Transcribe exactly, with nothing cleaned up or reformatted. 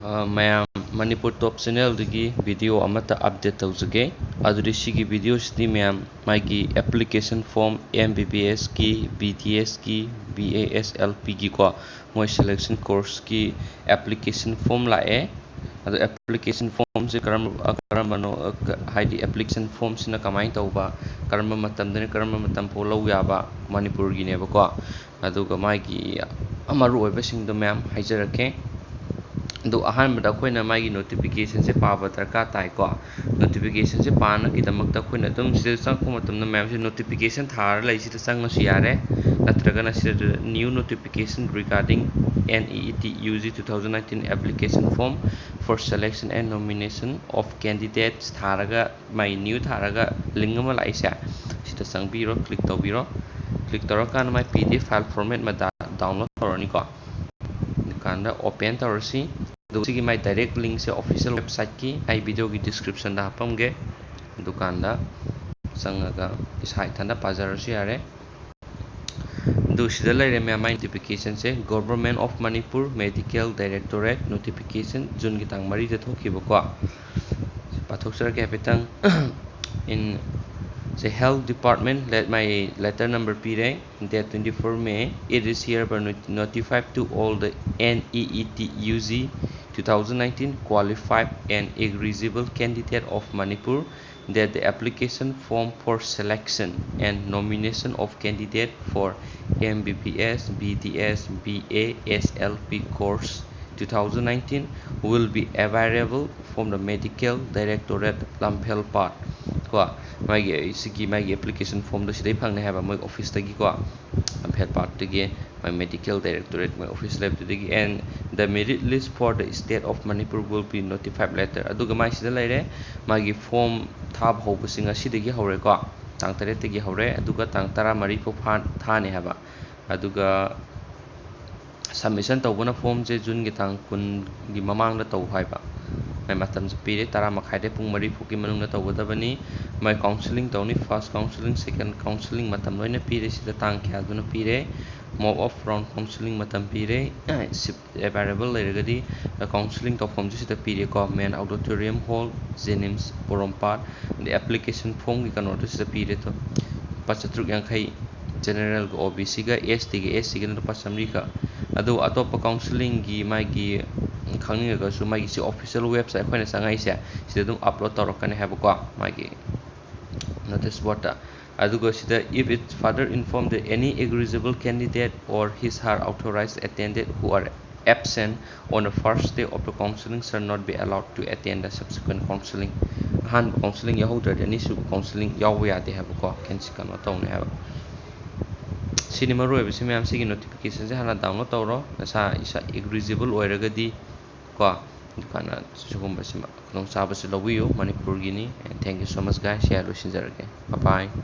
ꯑ, ꯃꯌꯥꯝ, ꯃꯅꯤꯄꯨꯔ ꯇꯣꯞ ꯆꯦꯅꯦꯜꯗꯒꯤ ꯚꯤꯗꯤꯑꯣ ꯑꯃꯠꯇ ꯑꯞꯗꯦꯠ ꯇꯧꯖꯒꯦ꯫ ꯑꯗꯨꯗꯤ ꯁꯤꯒꯤ ꯚꯤꯗꯤꯑꯣꯁꯤꯗꯤ ꯃꯌꯥꯝ ꯃꯥꯒꯤ application form, M B B ꯑꯦꯁꯀꯤ, ꯕꯤ ꯗꯤ ꯑꯦꯁꯀꯤ, ꯕꯤ ꯑꯦ ꯑꯦꯁ ꯑꯦꯜ ꯄꯤꯒꯤꯀꯣ, ꯃꯣꯏ ꯁꯦꯂꯦꯛꯁꯟ ꯀꯣꯔꯁꯀꯤ ꯑꯦꯄ꯭ꯂꯤꯀꯦꯁꯟ ꯐꯣꯔꯝ ꯂꯥꯛꯑꯦ꯫ ꯑꯗꯣ ꯑꯦꯄ꯭ꯂꯤꯀꯦꯁꯟ ꯐꯣꯔꯝꯁꯦ ꯀꯔꯝꯕ, ꯑ, ꯀꯔꯝꯕꯅꯣ, ꯑ, ꯀ-, ꯍꯥꯏꯗꯤ ꯑꯦꯄ꯭ꯂꯤꯀꯦꯁꯟ ꯐꯣꯔꯝꯁꯤꯅ ꯀꯃꯥꯏꯅ ꯇꯧꯕ, ꯀꯔꯝꯕ ꯃꯇꯝꯗꯅ ꯀꯔꯝꯕ ꯃꯇꯝ ꯐꯥꯎ ꯂꯧ ꯌꯥꯕ, ꯃꯅꯤꯄꯨꯔꯒꯤꯅꯦꯕꯀꯣ꯫ ꯑꯗꯨꯒ ꯃꯥꯒꯤ ꯃꯔꯨ ꯑꯣꯏꯕꯁꯤꯡꯗꯣ ꯃꯌꯥꯝ ꯍꯥꯏꯖꯔꯛꯀꯦ꯫ ꯑꯗꯣ ꯑꯍꯥꯟꯕꯗ ꯑꯩꯈꯣꯏꯅ ꯃꯥꯒꯤ ꯅꯣꯇꯤꯐꯤꯀꯦꯁꯟꯁꯦ ꯄꯥꯕ ꯗꯔꯀꯥꯔ ꯇꯥꯏꯀꯣ꯫ ꯅꯣꯇꯤꯐꯤꯀꯦꯁꯟꯁꯦ ꯄꯥꯅꯕꯒꯤꯗꯃꯛꯇ ꯑꯩꯈꯣꯏꯅ ꯑꯗꯨꯝ ꯁꯤꯗ ꯆꯪꯉꯛꯄ ꯃꯇꯝꯗ ꯃꯌꯥꯝꯁꯦ ꯅꯣꯇꯤꯐꯤꯀꯦꯁꯟ ꯊꯥꯔ ꯂꯩꯁꯤꯗ ꯆꯪꯉꯁꯨ ꯌꯥꯔꯦ, ꯅꯠꯇ꯭ꯔꯒꯅ ꯁꯤꯗ new notification regarding N E E T U G two thousand nineteen application form for selection and nomination of candidates ꯊꯥꯔꯒ, ꯃꯥꯏ new ꯊꯥꯔꯒ ꯂꯤꯡ ꯑꯃ ꯂꯥꯛꯏꯁꯦ, ꯁꯤꯗ ꯆꯪꯕꯤꯔꯣ, ꯀ꯭ꯂꯤꯛ ꯇꯧꯕꯤꯔꯣ꯫ ꯀ꯭ꯂꯤꯛ ꯇꯧꯔꯀꯥꯟꯗ ꯃꯥꯏ P D F file format ꯑꯃ ꯗꯥ-, ꯗꯥꯎꯟꯂꯣꯗ ꯇꯧꯔꯅꯤꯀꯣ꯫ ꯑꯗꯨꯀꯥꯟꯗ ꯑꯣꯄꯦꯟ ꯇꯧꯔꯁꯤ꯫ ꯑꯗꯨꯒ ꯁꯤꯒꯤ ꯃꯥꯏ ꯗꯥꯏꯔꯦꯛ ꯂꯤꯡꯁꯦ ꯑꯣꯐꯤꯁꯤꯌꯦꯜ ꯋꯦꯕꯁꯥꯏꯠꯀꯤ ꯑꯩ ꯚꯤꯗꯤꯑꯣꯒꯤ ꯗꯤꯁꯀ꯭ꯔꯤꯞꯁꯟꯗ ꯍꯥꯞꯄꯝꯒꯦ꯫ ꯑꯗꯨꯀꯥꯟꯗ ꯆꯪꯉꯒ ꯏꯁꯥ ꯏꯊꯟꯇ ꯄꯥꯖꯔꯁꯨ ꯌꯥꯔꯦ꯫ ꯑꯗꯨ ꯁꯤꯗ ꯂꯩꯔꯦ ꯃꯌꯥꯝ, ꯃꯥꯏ ꯅꯣꯇꯤꯐꯤꯀꯦꯁꯟꯁꯦ Government of Manipur Medical Directorate notification, ꯖꯨꯟꯒꯤ ꯇꯥꯡ ꯃꯔꯤꯗ ꯊꯣꯛꯈꯤꯕꯀꯣ꯫ ꯁꯤ ꯄꯥꯊꯣꯛꯆꯔꯛꯀꯦ ꯍꯥꯏꯐꯦꯠꯇꯪ꯫ In the health department, let my letter number ꯄꯤꯔꯦ, date twenty-four May, it is hereby not-, notified to all the N E E T U G two thousand nineteen qualified and eligible candidate of Manipur that the application form for selection and nomination of candidate for M B B S, B D S, B A S L P course two thousand nineteen will be available from the Medical Directorate, Lamphel Part. ꯀꯣ, ꯃꯥꯒꯤ, ꯁꯤꯒꯤ ꯃꯥꯒꯤ application ꯐꯣꯝꯗꯣ ꯁꯤꯗꯩ ꯐꯪꯅꯤ ꯍꯥꯏꯕ, ꯃꯣꯏ ꯑꯣꯐꯤꯁꯇꯒꯤꯀꯣ, ꯂꯝꯐꯦꯜ ꯄꯥꯠꯇꯒꯤ ꯃꯣꯏ medical directorate ꯃꯣꯏ office ꯂꯩꯕꯗꯨꯗꯒꯤ꯫ And the merit list for the state of Manipur will be notified later. ꯑꯗꯨꯒ ꯃꯥꯏ ꯁꯤꯗ ꯂꯩꯔꯦ, ꯃꯥꯒꯤ ꯐꯣꯝ ꯊꯥꯕ ꯍꯧꯕꯁꯤ ꯉꯁꯤꯗꯒꯤ ꯍꯧꯔꯦꯀꯣ, ꯇꯥꯡ ꯇꯔꯦꯠꯇꯒꯤ ꯍꯧꯔꯦ, ꯑꯗꯨꯒ ꯇꯥꯡ ꯇꯔꯥꯃꯔꯤ ꯐꯥꯎ ꯐꯥ-, ꯊꯥꯅꯤ ꯍꯥꯏꯕ꯫ ꯑꯗꯨꯒ ꯁꯕꯃꯤꯁꯟ ꯇꯧꯕꯅ ꯐꯣꯝꯁꯦ ꯖꯨꯟꯒꯤ ꯇꯥꯡ ꯀꯨꯟꯒꯤ ꯃꯃꯥꯡꯗ ꯇꯧ ꯍꯥꯏꯕ꯫ ꯃꯥꯏ ꯃꯇꯝꯁꯦ ꯄꯤꯔꯦ, ꯇꯔꯥ ꯃꯈꯥꯏꯗꯩ ꯄꯨꯡ ꯃꯔꯤ ꯐꯥꯎꯒꯤ ꯃꯅꯨꯡꯗ ꯇꯧꯒꯗꯕꯅꯤ꯫ ꯃꯥꯏ ꯀꯥꯎꯟꯁꯤꯂꯤꯡ ꯇꯧꯅꯤ, first counselling, second counselling ꯃꯇꯝ ꯂꯣꯏꯅ ꯄꯤꯔꯦ꯫ ꯁꯤꯗ ꯇꯥꯡ ꯀꯌꯥꯗꯨꯅ ꯄꯤꯔꯦ꯫ Mode of round counseling ꯃꯇꯝ ꯄꯤꯔꯦ꯫ Seat available ꯂꯩꯔꯒꯗꯤ counseling ꯇꯧꯐꯝꯁꯨ ꯁꯤꯗ ꯄꯤꯔꯦꯀꯣ꯫ Main auditorium hall, JNIMS, ꯄꯣꯔꯣꯝꯄꯥꯠ꯫ ꯑꯗꯩ application formꯒꯤ ꯀꯩꯅꯣꯗꯨ ꯁꯤꯗ ꯄꯤꯔꯦ꯫ ꯑꯗꯣ ꯂꯨꯄꯥ ꯆꯥꯇ꯭ꯔꯨꯛ ꯌꯥꯡꯈꯩ, generalꯒ OBCꯒ, STꯒ, SCꯒꯅ ꯂꯨꯄꯥ ꯆꯥꯃꯔꯤꯈꯛ꯫ ꯑꯗꯨ ꯑꯇꯣꯞꯄ counselingꯒꯤ ꯃꯥꯒꯤ ꯈꯪꯅꯤꯡꯉꯒꯁꯨ ꯃꯥꯒꯤ ꯁꯤ official website ꯑꯩꯈꯣꯏꯅ ꯆꯪꯉꯛꯏꯁꯦ ꯁꯤꯗ ꯑꯗꯨꯝ upload ꯇꯧꯔꯛꯀꯅꯤ ꯍꯥꯏꯕꯀꯣ, ꯃꯥꯒꯤ notice boardꯇ꯫ ꯑꯗꯨꯒ ꯁꯤꯗ, "If it further informed that any eligible candidate or his her authorized attendant who are absent on the first day of the counseling shall not be allowed to attend the subsequent counseling." ꯑꯍꯥꯟꯕ counseling ꯌꯥꯎꯍꯧꯗ꯭ꯔꯗꯤ ꯑꯅꯤꯁꯨꯕ counseling ꯌꯥꯎꯕ ꯌꯥꯗꯦ ꯍꯥꯏꯕꯀꯣ꯫ Cancel ꯀꯩꯅꯣ ꯇꯧꯅꯤ ꯍꯥꯏꯕ꯫ ꯁꯤꯅꯤ ꯃꯔꯨ ꯑꯣꯏꯕꯁꯤ ꯃꯌꯥꯝ꯫ ꯁꯤꯒꯤ notificationꯁꯦ ꯍꯥꯟꯅ download ꯇꯧꯔꯣ, ꯅꯁꯥ ꯏꯁꯥ eligible ꯑꯣꯏꯔꯒꯗꯤ ꯀꯣ꯫ ꯑꯗꯨꯀꯥꯟꯗ ꯁꯤꯒꯨꯝꯕꯁꯤ ꯈꯨꯗꯣꯡꯆꯥꯕꯁꯤ ꯂꯧꯕꯤꯌꯨ꯫ ꯃꯅꯤꯄꯨꯔꯒꯤꯅꯤ꯫ And thank you so much guys꯫ ꯁꯤ ꯂꯣꯏꯁꯤꯟꯖꯔꯒꯦ꯫ Bye bye꯫